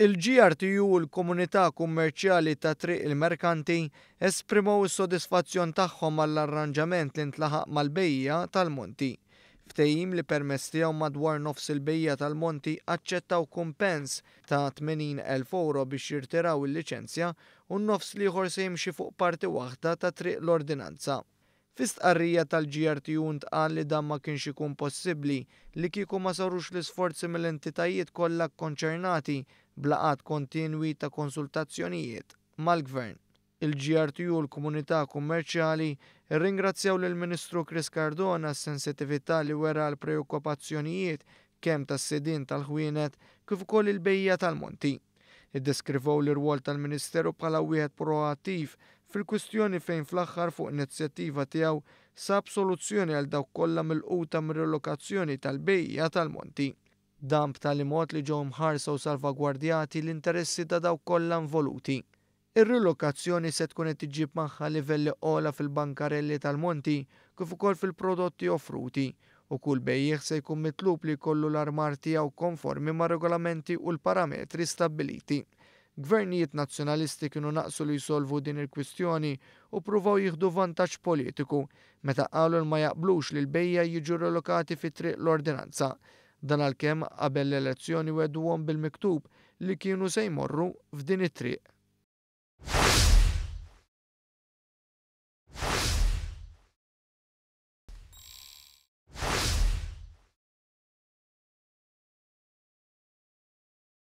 Il-GRTU u l-komunità kummerċjali ta' Triq il-Merkanti esprimew is-sodisfazzjon tagħhom għall-arranġament li ntlaħaq mal-bejjiegħa tal-monti. Ftehim li permezz tiegħu madwar nofs il-bejjiegħa tal-monti aċċettaw kumpens ta' 80,000 ewro biex jirtiraw il-liċenzja u n-nofs l-ieħor se jimxi fuq parti waħda ta' Triq l-Ordinanza. Fi stqarrija tal-GRTU ntqal li dan ma kienx ikun possibbli li kieku ma sarux l-isforzi mill-entitajiet kollha kkonċernati b'laqgħat kontinwi ta' konsultazzjonijiet mal-Gvern. Il-GRTU u l-komunità kummerċjali rringrazzjaw lill-Ministru Chris Cardona għas-sensitività li wera għall-preokkupazzjonijiet kemm tas-sidien tal-ħwienet kif ukoll il-bejjiegħa tal-monti. Iddeskrivew l-irwol tal-Ministeru bħala wieħed proattiv fil-kwistjoni fejn fl-aħħar fuq inizjattiva tiegħu sab soluzzjoni għal dawk kollha milquta mir-rilokazzjoni tal-bejjiegħa tal-monti. Dan b'tali mod li ġew imħarsa u salvagwardjati l-interessi ta' dawk kollha involuti. Ir-rilokazzjoni se tkun qed iġġib magħha livelli ogħla fil-bankarelli tal-monti kif ukoll fil-prodotti offruti u kull bejjiegħ se jkun mitlub li jkollu l-armar tiegħu konformi mar-regolamenti u l-parametri stabbiliti. Gvernijiet Nazzjonalisti kienu naqsu li jsolvu din il-kwistjoni u ppruvaw jieħdu vantaġġ politiku meta qalu li ma jaqblux li l-bejjiegħa jiġu rilokati fi Triq l-Ordinanza. Dan għalkemm qabel l-elezzjoni wegħduhom bil-miktub li kienu se jmorru f'din it-triq.